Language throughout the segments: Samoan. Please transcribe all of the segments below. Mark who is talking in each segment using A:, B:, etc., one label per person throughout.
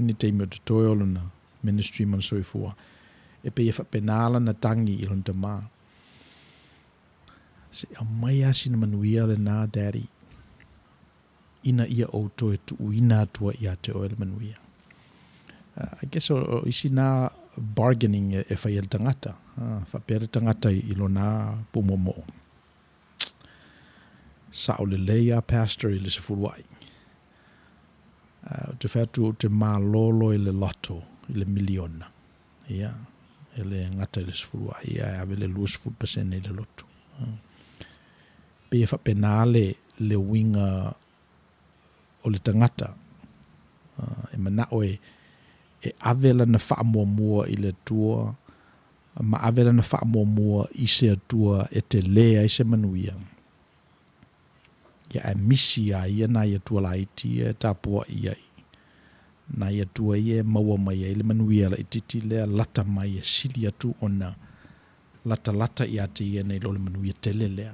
A: ni taimi o totoe o lona ministry ma le soifua, e pei e faapena lana tagi i lona Tama. Se i aumai lava sina manuia lena, Daddy, ina ia ou toe tuuina atu ai ia te oe le manuia. I guess o isi na bargaining e fai e le tagata. Faapea le tagata i lona pumoomoo. Sao lelei a pastor i le sefuluai. Ou te fai atu ou te malolo i le lotto i le miliona. Ia, e le gata i le sefuluai, ae ave le 20% i le lotu. Pei e faapena le, le uiga o le tagata. E manao e, e ave lana faamuamua i le Atua ma ave lana faamuamua i se Atua e tele ai se manuia. Ia ae misi iā ia nai atua laiti ia e tapuaʻi ai, nai atua ia e maua mai ai le manuia laitiiti lea lata mai e sili atu ona latalata iā te ia nei lo le manuia tele lea.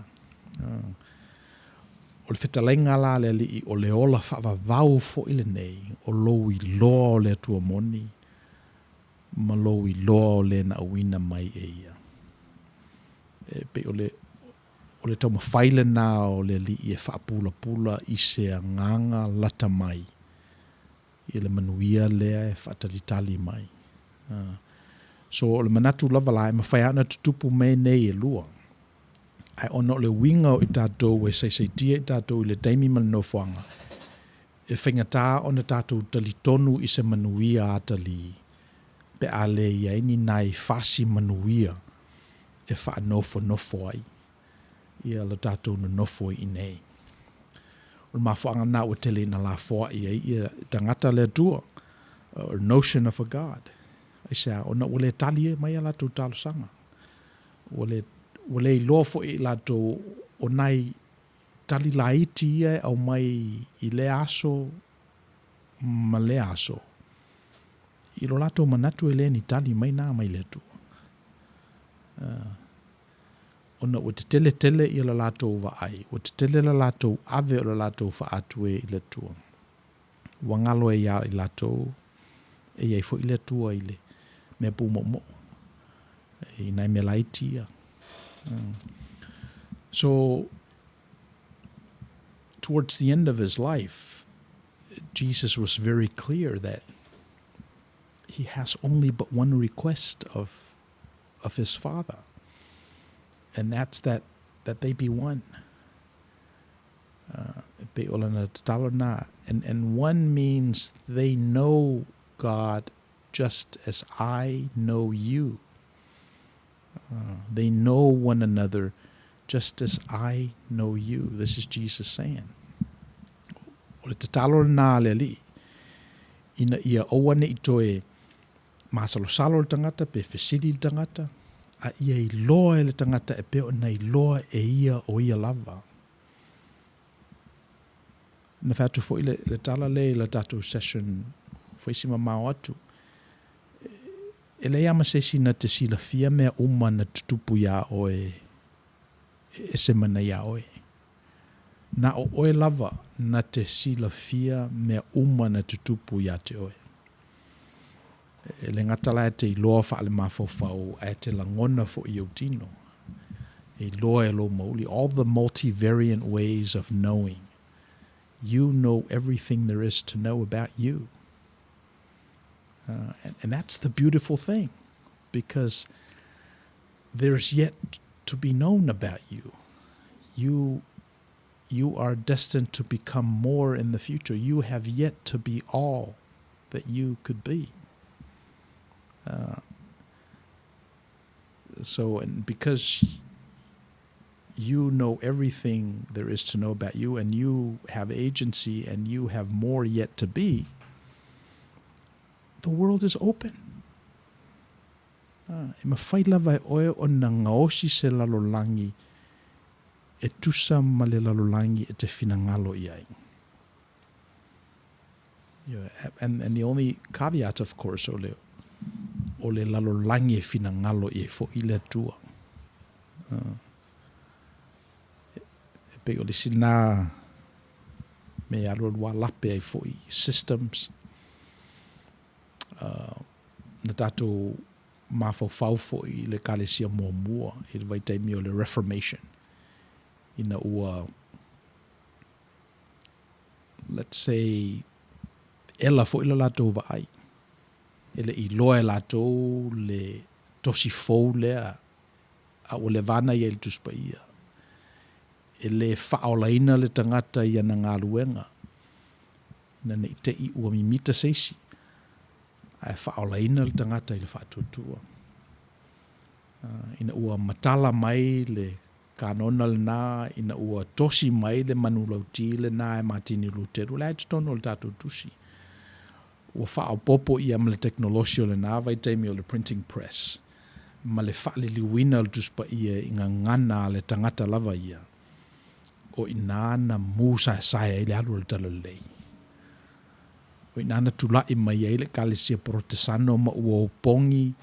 A: O le fetalaiga la a le Alii o le ola faavavau foi lenei o lou iloa o le Atua moni ma lou iloa o le na auina mai e ia. E pei o le O le taumafai lena o le Alii e faapulapula i se agaga lata mai i le manuia lea e faatalitali mai. So o le manatu lava la e mafai lava ona tutupu mea nei e lua. Ae ona o le uiga o i tatou e saisaitia i tatou i le taimi ma le nofoaga, e faigata ona tatou talitonu i se manuia atalii pe a le i ai ni nai fasi manuia e faanofonofo ai ia lo tatou nonofo i inei. O le mafuaaga lena ua tele ina lafoai ai ia tagata le Atua, or notion of a God. Aisea? Ona ua le tali mai a latou talosaga. Ua le, ua le iloa foi e i latou o nai tali laiti ia e aumai i lea aso ma lea aso. I lo latou manatu e le ni tali mai na mai le Atua. Ona ua tetele tele ia le latou vaai, ua tetele le latou ave o le latou faaatu e i le Atua. Ua galo ai ia i latou e i ai foi le Atua i le mea pumoomoo, i nai mea laiti ia. So, towards the end of his life, Jesus was very clear that he has only but one request of, of his Father, and that's that, that they be one. E pei o lana tatalo na. And, and one means they know God just as I know you. They know one another just as I know you. This is Jesus saying. O le tatalo lena a le Alii, ina ia aua ne i toe masalosalo le tagata pe fesili le tagata, a ia iloa e le tagata e pei ona iloa e ia o ia lava. Na fai atu foi le, le tala lea i la tatou session foi si mamao atu. E leai lava ma se isi na te silafia mea uma na tutupu iā oe e ese mai nei iā oe. Na o oe lava na te silafia mea uma na tutupu iā te oe. E le gata la e te iloa faale-mafaufau ae te lagona foi i ou tino. E iloa e lou mauli, all the multivariant ways of knowing. You know everything there is to know about you. And, and that's the beautiful thing because there's yet to be known about you. You you are destined to become more in the future. You have yet to be all that you could be. So, and because you know everything there is to know about you and you have agency and you have more yet to be, the world is open. E mafai lava e oe ona gaosi se lalolagi e tusa ma le lalolagi e te finagalo i ai. And, and the only caveat, of course, o le, o le lalolagi e finagalo i ai foi le Atua. E pei o le isi lena mea e alualu lape ai foi systems. Na tatou mafaufau foi i le Ekalesia muamua i le vaitaimi o le Reformation, ina ua, let's say, ela foi le latou vaai, e le i iloa e latou le tosi fou lea a ua leva lava ona i ai i le Tusi Paia, e le faaolaina le tagata i ana galuega, ina ne i te i ua mimita se isi, ae faaolaina le tagata i le faatuatua. Ina ua matala mai le kanona lena, ina ua tosi mai le manulauti lena e Matini Luteru, o lea lava e i totonu o le tatou Tusi, ua faaopoopo i ai ma le tekonolosi o lena vaitaimi o le printing press, ma le faaliliuina o le Tusi Paia i gagana a le tagata lava ia, o i ina na mu saesae ai le alu o le Talalelei. O i ina na tulai mai ai le Ekalesia Porotesano ma ua opogi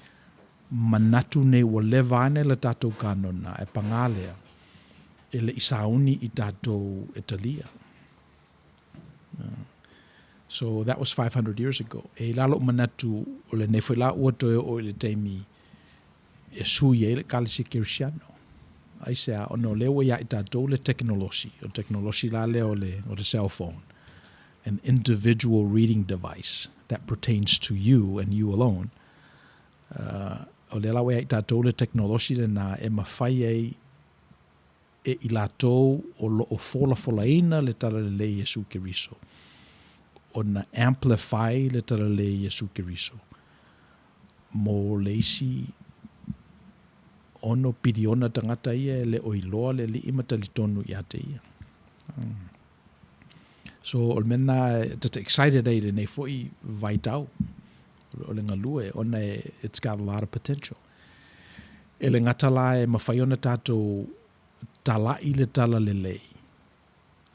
A: manatu nei ua leva ane le tatou kanona, ae paga lea, e le i sauni i tatou e talia. So that was 500 years ago. E i ai la lou manatu o lenei foi la ua toe oo i le taimi e sui ai le Ekalesia Kerisiano. Aisea? Ona o lea ua ia i tatou le tekonolosi, o le tekonolosi la lea o le, o le cell phone, an individual reading device that pertains to you and you alone. O lea la ua ia i tatou le tekonolosi lena e mafai ai e i latou o lo o folafolaina le Talalelei Iesu Keriso ona amplify le Talalelei Iesu Keriso mo le isi 6 piliona tagata ia e le o iloa le Alii ma talitonu ia te ia. So o le mea lena e ta te excited ai i lenei foi vaitau o le galue ona it's got a lot of potential. E le gata la e mafai ona tatou tala'i le talalelei,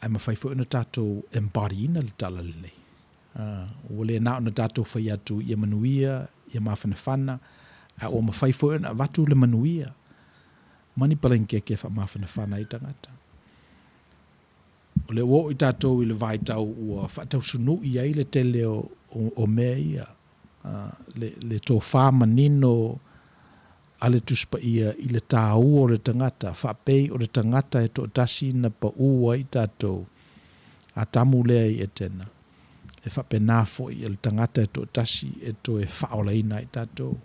A: ae mafai foi ona tatou embody-ina le talalelei. Ua le na ona tatou fai atu ia manuia, ia mafanafana, ae ua mafai foi ona avatu le manuia ma ni palaikeke e faamafanafana ai tagata. O lea ua oo i tatou i le vaitau ua faatausunu'i ai le tele o mea ia, le tofa manino a le Tusi Paia i le taua o le tagata, faapei o le tagata e toatasi na pau ai tatou, Atamu lea i Etena, e faapena foi o le tagata e toatasi e toe faaolaina ai tatou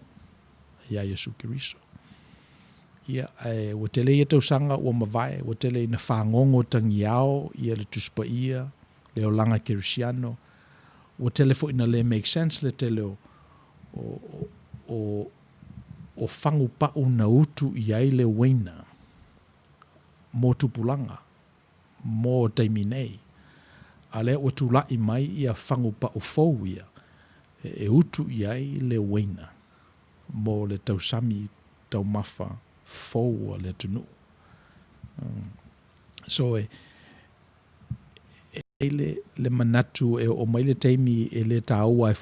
A: ia Iesu Keriso. Ia, ae ua tele ia tausaga ua mavae, ua tele ina fagogo tagiao ia le Tusi Paia, le olaga kerisiano, ua tele foi ina le make sense le tele o fagupau na utu i ai le uaina mo tupulaga, mo taimi nei. A lea ua tulai mai ia fagupau fou ia e utu i ai le uaina mo le tausami taumafa fou a le atunuu. So e i ai le manatu e oo mai le taimi e le taua ai.